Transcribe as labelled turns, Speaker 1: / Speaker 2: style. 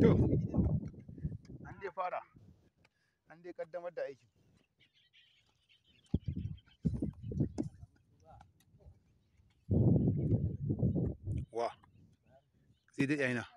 Speaker 1: To, an dai fara, an dai kaddamar da aikin. Wa zai daɗe aina.